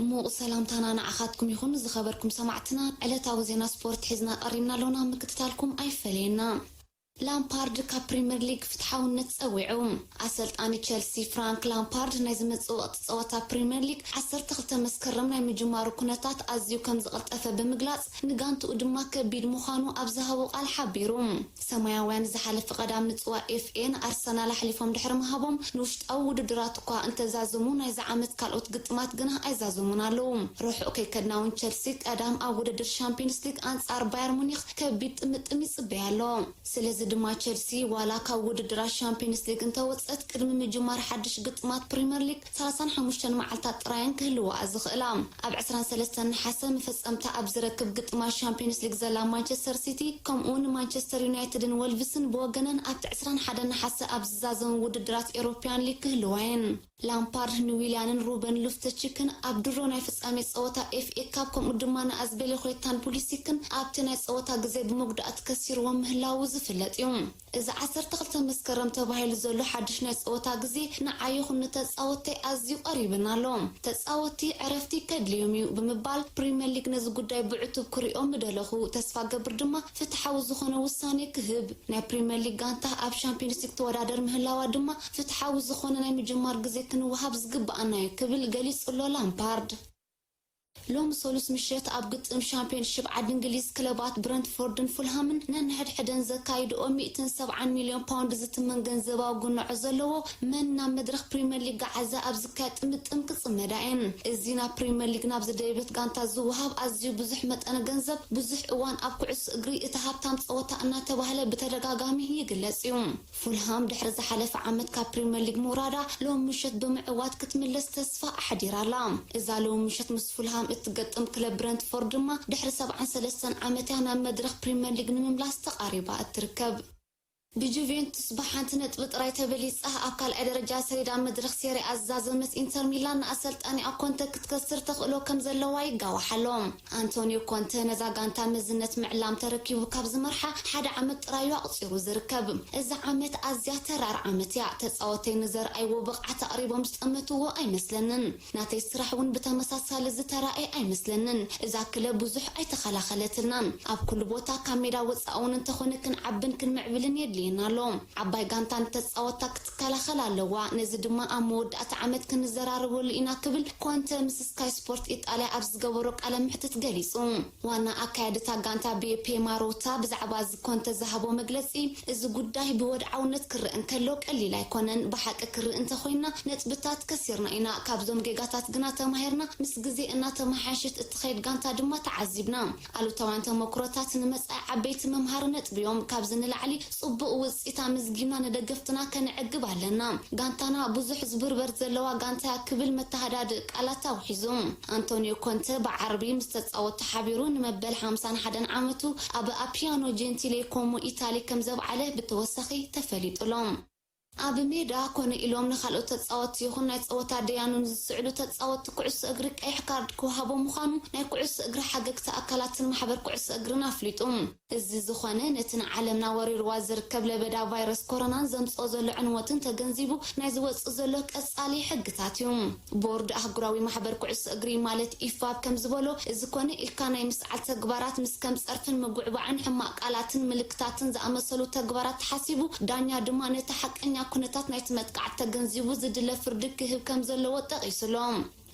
ሙቕ ሰላምታና ንዓኻትኩም ይኹን። ዝኸበርኩም ሰማዕትና፣ ዕለታዊ ዜና ስፖርት ሒዝና ቀሪብና ኣሎና፣ ምክትታልኩም ኣይፈለየና። ላምፓርድ ካብ ፕሪምየር ሊግ ፍትሓውነት ጸዊዑ። ኣሰልጣኒ ቸልሲ ፍራንክ ላምፓርድ ናይ ዝመጽእ ወቕቲ ጸወታ ፕሪምየር ሊግ ዓሰርተ ክልተ መስከረም ናይ ምጅማሩ ኩነታት ኣዝዩ ከም ዝቐልጠፈ ብምግላጽ፣ ንጋንትኡ ድማ ከቢድ ምዃኑ ኣብ ዝሃቦ ቃል ሓቢሩ። ሰማያውያን ዝሓለፈ ቀዳም ንጽዋ ኤፍ ኤ ንኣርሰናል ኣሕሊፎም ድሕሪ ምሃቦም፣ ንውሽጣዊ ውድድራት እኳ እንተዛዘሙ፣ ናይዚ ዓመት ካልኦት ግጥማት ግና ኣይዛዘሙን ኣለዉ። ርሑቕ ከይከድና እውን፣ ቸልሲ ቀዳም ኣብ ውድድር ሻምፒዮንስ ሊግ ኣንጻር ባየር ሙኒክ ከቢድ ጥምጥም ይጽበያ ኣሎ። ስለዚ ድማ፣ ቸልሲ ዋላ ካብ ውድድራት ሻምፒዮንስ ሊግ እንተወጸት፣ ቅድሚ ምጅማር ሓድሽ ግጥማት ፕሪምየር ሊግ ሰላሳን ሓሙሽተን መዓልታት ጥራየን ክህልዋ ዝኽእላ። ኣብ ዕስራን ሰለስተን ነሓሰ መፈጸምታ ኣብ ዝረክብ ግጥማት ሻምፒዮንስ ሊግ ዘላ ማንቸስተር ሲቲ፣ ከምኡውን ማንቸስተር ዩናይትድን ወልቭስን ብወገነን ኣብቲ ዕስራን ሓደን ነሓሰ ኣብ ዝዛዘሙ ውድድራት ኤሮፕያን ሊግ ክህልዋ እየን። ላምፓርድ ንዊልያንን ሩበን ሉፍተችክን ኣብ ድሮ ናይ ፍጻሜ ጸወታ ኤፍ ኤ ካፕ፣ ከምኡ ድማ ንኣዝቤሊኩዌታን ፑሊሲክን ኣብቲ ናይ ጸወታ ግዜ ብመጉዳእቲ ከሲርዎም ምህላዉ ዝፍለጥ እዩ። እዚ ዓሰርተ ክልተ መስከረም ተባሂሉ ዘሎ ሓድሽ ናይ ጸወታ ግዜ ንዓይ ይኹን ንተጻወትተይ ኣዝዩ ቀሪብና ኣሎ። ተጻወትቲ ዕረፍቲ ከድልዮም እዩ ብምባል፣ ፕሪምየር ሊግ ነዚ ጉዳይ ብዕቱብ ክሪኦ ምደለኹ። ተስፋ ገብር ድማ ፍትሓዊ ዝኾነ ውሳኔ ክህብ። ናይ ፕሪምየር ሊግ ጋንታ ኣብ ሻምፒዮንስ ሊግ ትወዳደር ምህላዋ ድማ ፍትሓዊ ዝኾነ ናይ ምጅማር ግዜ ክንወሃብ ዝግብኣና እዩ ክብል ገሊጹ ኣሎ ላምፓርድ። ሎሚ ሰሉስ ምሸት ኣብ ግጥም ሻምፒዮንሺፕ ዓዲ እንግሊዝ፣ ክለባት ብረንትፎርድን ፉልሃምን ነንሕድሕደን ዘካይድኦ ሚእትን ሰብዓን ሚልዮን ፓውንድ ዝትመን ገንዘባዊ ጉንዖ ዘለዎ መን ናብ መድረኽ ፕሪምየር ሊግ ገዓዘ ኣብ ዝካየድ ጥምጥም ክጽመዳ እየን። እዚ ናብ ፕሪምየር ሊግ ናብ ዝደየበት ጋንታ ዝወሃብ ኣዝዩ ብዙሕ መጠን ገንዘብ፣ ብዙሕ እዋን ኣብ ኩዕሶ እግሪ እቲ ሃብታም ጸወታ እናተባህለ ብተደጋጋሚ ይግለጽ እዩ። ፉልሃም ድሕሪ ዝሓለፈ ዓመት ካብ ፕሪምየር ሊግ ምውራዳ፣ ሎም ምሸት ብምዕዋት ክትምለስ ተስፋ ኣሕዲራ ኣላ። እዛ ሎም ምሸት ምስ ፉልሃም እትገጥም ክለብ ብረንትፎርድ ድማ ድሕሪ ሰብዓን ሰለስተን ዓመት እያ ናብ መድረኽ ፕሪምየር ሊግ ንምምላስ ተቓሪባ እትርከብ። ብጁቬንቱስ ብሓንቲ ነጥቢ ጥራይ ተበሊጻ ኣብ ካልኣይ ደረጃ ሰሌዳ መድረኽ ሴሪ ኣ ዝዛዘመት ኢንተር ሚላን፣ ንኣሰልጣኒኣ ኮንተ ክትከስር ተኽእሎ ከም ዘለዋ ይጋዋሕ ኣሎ። ኣንቶኒዮ ኮንተ ነዛ ጋንታ መዝነት ምዕላም ተረኪቡ ካብ ዝመርሓ ሓደ ዓመት ጥራዩ ኣቑጺሩ ዝርከብ። እዛ ዓመት ኣዝያ ተራር ዓመት እያ። ተጻወተይ ንዘርኣይዎ ብቕዓት ኣቕሪቦም ዝጠመትዎ ኣይመስለንን። ናተይ ስራሕ እውን ብተመሳሳሊ ዝተራእየ ኣይመስለንን። እዛ ክለብ ብዙሕ ኣይተኸላኸለትልናን። ኣብ ኩሉ ቦታ ካብ ሜዳ ወጻኢ እውን እንተኾነ ክንዓብን ክንምዕብልን የድልየና ኣሎ። ዓባይ ጋንታ ንተጻወታ ክትከላኸል ኣለዋ። ነዚ ድማ ኣብ መወዳእታ ዓመት ክንዘራረበሉ ኢና ክብል ኮንተ ምስ ስካይ ስፖርት ኢጣልያ ኣብ ዝገበሮ ቃለ ምሕትት ገሊጹ። ዋና ኣካያዲ እታ ጋንታ ቤፔ ማሮታ ብዛዕባ እዚ ኮንተ ዝሃቦ መግለጺ፣ እዚ ጉዳይ ብወድዓውነት ክረአ እንከሎ ቀሊል ኣይኮነን። ብሓቂ ክርኢ እንተኾይና ነጥብታት ከሲርና ኢና። ካብዞም ጌጋታት ግና ተማሂርና፣ ምስ ግዜ እናተመሓየሸት እትኸይድ ጋንታ ድማ ተዓዚብና። ኣሉታውያን ተመክሮታት ንመጻኢ ዓበይቲ መምሃሪ ነጥቢ እዮም። ካብዚ ንላዕሊ ጽቡቕ ውጽኢት ኣመዝጊብና ንደገፍትና ከነዕግብ ኣለና። ጋንታና ብዙሕ ዝብርበር ዘለዋ ጋንታ እያ ክብል መተሃዳድኢ ቃላት ኣውሒዙ። ኣንቶኒዮ ኮንተ ብዓርቢ ምስ ተጻወቱ ሓቢሩ ንመበል ሓምሳን ሓደን ዓመቱ ኣብ ኣፒያኖ ጀንቲሌ ኮሞ ኢታሊ ከም ዘብዓለ ብተወሳኺ ተፈሊጡ ኣሎ። ኣብ ሜዳ ኮነ ኢሎም ንኻልኦት ተጻወትቲ ይኹን ናይ ጸወታ ደያኑ ንዝስዕሉ ተጻወትቲ ኩዕሶ እግሪ ቀይሕ ካርድ ክወሃቦም ምዃኑ ናይ ኩዕሶ እግሪ ሓገግቲ ኣካላትን ማሕበር ኩዕሶ እግርን ኣፍሊጡ። እዚ ዝኾነ ነቲ ንዓለምና ወሪርዋ ዝርከብ ለበዳ ቫይረስ ኮሮናን ዘምጽኦ ዘሎ ዕንወትን ተገንዚቡ ናይ ዝወጽእ ዘሎ ቀጻሊ ሕግታት እዩ። ቦርድ ኣህጉራዊ ማሕበር ኩዕሶ እግሪ ማለት ኢፋብ ከም ዝበሎ፣ እዚ ኮነ ኢልካ ናይ ምስዓል ተግባራት ምስ ከም ጸርፍን ምጉዕባዕን ሕማቕ ቃላትን ምልክታትን ዝኣመሰሉ ተግባራት ተሓሲቡ፣ ዳኛ ድማ ነቲ ሓቀኛ ኩነታት ናይቲ መጥቃዕቲ ተገንዚቡ ዝድለ ፍርዲ ክህብ ከም ዘለዎ ጠቒሱ ኣሎ።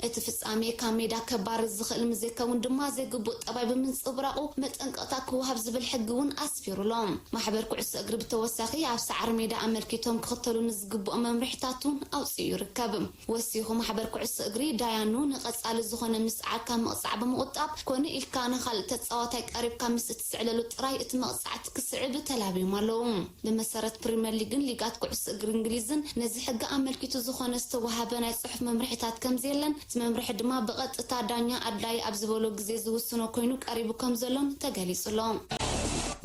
እቲ ፍጻሜ ካብ ሜዳ ከባርር ዝኽእል ምስ ዘይከውን ድማ ዘይግቡእ ጠባይ ብምንጽብራቑ መጠንቀቕታ ክወሃብ ዝብል ሕጊ እውን ኣስፊሩ ኣሎ። ማሕበር ኩዕሶ እግሪ ብተወሳኺ ኣብ ሰዓር ሜዳ ኣመልኪቶም ክኽተሉ ንዝግብኦም መምርሒታት እውን ኣውጺኡ ይርከብ። ወሲኹ ማሕበር ኩዕሶ እግሪ ዳያኑ ንቐጻሊ ዝኾነ ምስዓር ካብ ምቕጻዕ ብምቑጣብ፣ ኮነ ኢልካ ንኻልእ ተጻዋታይ ቀሪብካ ምስ እትስዕለሉ ጥራይ እቲ መቕጻዕቲ ክስዕብ ተላብዮም ኣለዉ። ብመሰረት ፕሪምየር ሊግን ሊጋት ኩዕሶ እግሪ እንግሊዝን ነዚ ሕጊ ኣመልኪቱ ዝኾነ ዝተወሃበ ናይ ጽሑፍ መምርሒታት ከም ዘየለን፣ እቲ መምርሒ ድማ ብቐጥታ ዳኛ ኣድላዪ ኣብ ዝበሎ ግዜ ዝውስኖ ኮይኑ ቀሪቡ ከም ዘሎን ተገሊጹ ኣሎ።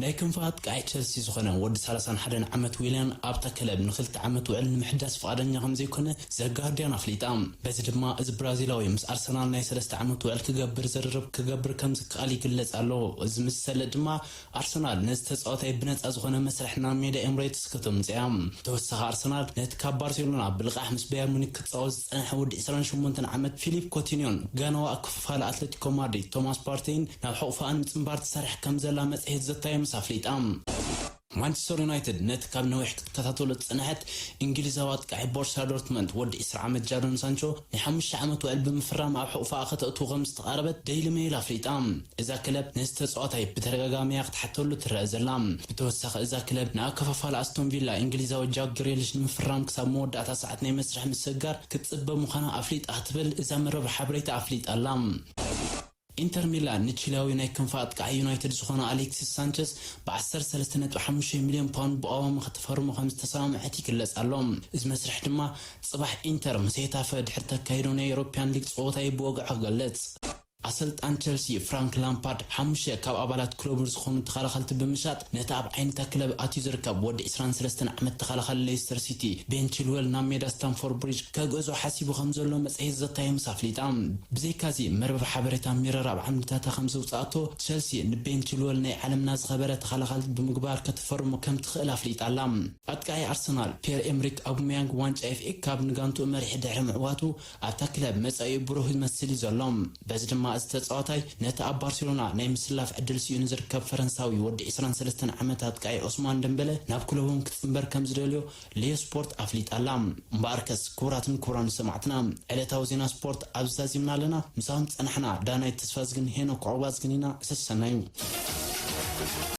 ናይ ክንፊ ኣጥቃዒ ቸልሲ ዝኾነ ወዲ ሰላሳን ሓደን ዓመት ዊልያን ኣብታ ክለብ ንክልተ ዓመት ውዕል ንምሕዳስ ፍቓደኛ ከም ዘይኮነ ዘጋርዲያን ኣፍሊጣ። በዚ ድማ እዚ ብራዚላዊ ምስ ኣርሰናል ናይ ሰለስተ ዓመት ውዕል ክገብር ዝርርብ ክገብር ከም ዝከኣል ይግለጽ ኣሎ። እዚ ምስ ሰለ ድማ ኣርሰናል ነዚ ተጻዋታይ ብነጻ ዝኾነ መስርሕ ናብ ሜዳ ኤምሬትስ ከተምጽያ። ተወሳኺ ኣርሰናል ነቲ ካብ ባርሴሎና ብልቓሕ ምስ ባየር ሙኒክ ክጻወት ዝጸንሐ ወዲ ዕስራን ሸሞንተን ዓመት ፊሊፕ ኮቲኒዮን ጋናዊ ኣክፍፋል ኣትሌቲኮ ማድሪድ ቶማስ ፓርቴይን ናብ ሕቑፋኣን ምጽንባር ትሰርሕ ከም ዘላ መጽሔት ዘታየምስ ኣፍሊጣ። ማንቸስተር ዩናይትድ ነቲ ካብ ነዊሕ ክትከታተሎ ዝጸንሐት እንግሊዛዊ ኣጥቃዒ ቦርሲያ ዶርትመንድ ወዲ ዕስራ ዓመት ጃዶን ሳንቾ ናይ ሓሙሽተ ዓመት ውዕል ብምፍራም ኣብ ሕቑፋኣ ከተእትዎ ከም ዝተቓረበት ደይሊ ሜይል ኣፍሊጣ። እዛ ክለብ ነዚ ተጻዋታይ ብተደጋጋሚ እያ ክትሓተሉ ትረአ ዘላ። ብተወሳኺ እዛ ክለብ ንኣከፋፋሊ ኣስቶን ቪላ እንግሊዛዊ ጃክ ግሪሊሽ ንምፍራም ክሳብ መወዳእታ ሰዓት ናይ መስርሕ ምስግጋር ክትጽበ ምዃና ኣፍሊጣ ክትብል እዛ መርበብ ሓበሬታ ኣፍሊጣ ኣላ። ኢንተር ሚላን ንቺሊያዊ ናይ ክንፊ ኣጥቃዒ ዩናይትድ ዝኾነ ኣሌክሲስ ሳንቸዝ ብ ዓሰርተ ሰለስተ ነጥቢ ሓሙሽተ ሚልዮን ፓውንድ ብቐዋሚ ከተፈርሞ ከም ዝተሰማምዐት ይግለጽ ኣሎ። እዚ መስርሕ ድማ ጽባሕ ኢንተር ምስ ሄታፈ ድሕሪ ተካይዶ ናይ ኤሮፕያን ሊግ ጸወታ እዩ ብወግዒ ክገልጽ። ኣሰልጣን ቸልሲ ፍራንክ ላምፓርድ ሓሙሽተ ካብ ኣባላት ክለቡ ዝኾኑ ተኸላኸልቲ ብምሻጥ ነቲ ኣብ ዓይነታ ክለብ ኣትዩ ዝርከብ ወዲ ዕስራን ሰለስተን ዓመት ተኸላኻሊ ሌስተር ሲቲ ቤን ቺልወል ናብ ሜዳ ስታንፎርድ ብሪጅ ከግዕዞ ሓሲቡ ከም ዘሎ መጽሔት ዘታየምስ ኣፍሊጣ። ብዘይካዚ መርበብ ሓበሬታ ሚረር ኣብ ዓምድታታ ከም ዘውጻእቶ ቸልሲ ንቤን ቺልወል ናይ ዓለምና ዝኸበረ ተኸላኻሊ ብምግባር ከተፈርሞ ከም ትኽእል ኣፍሊጣ ኣላ። ኣጥቃዒ ኣርሰናል ፒየር ኤምሪክ ኣቡሜያንግ ዋንጫ ኤፍ ኤ ካፕ ንጋንትኡ መሪሑ ድሕሪ ምዕዋቱ ኣብታ ክለብ መጻኢኡ ብሩህ ይመስል እዩ ዘሎ። በዚ ድማ እዚ ተጻዋታይ ነቲ ኣብ ባርሴሎና ናይ ምስላፍ ዕድል ስኢኑ ዝርከብ ፈረንሳዊ ወዲ ዕስራን ሰለስተን ዓመት ኣጥቃዒ ዑስማን ደምበለ ናብ ክለቦም ክጽንበር ከም ዝደልዮ ሌዮ ስፖርት ኣፍሊጣ ኣላ። እምበኣርከስ ክቡራትን ክቡራን ሰማዕትና ዕለታዊ ዜና ስፖርት ኣብዚ ዛዚምና ኣለና። ምሳኹም ዝጸናሕና ዳናይት ተስፋዝግን ሄኖክ ዑቕባዝግን ኢና። ሰሰናዩ።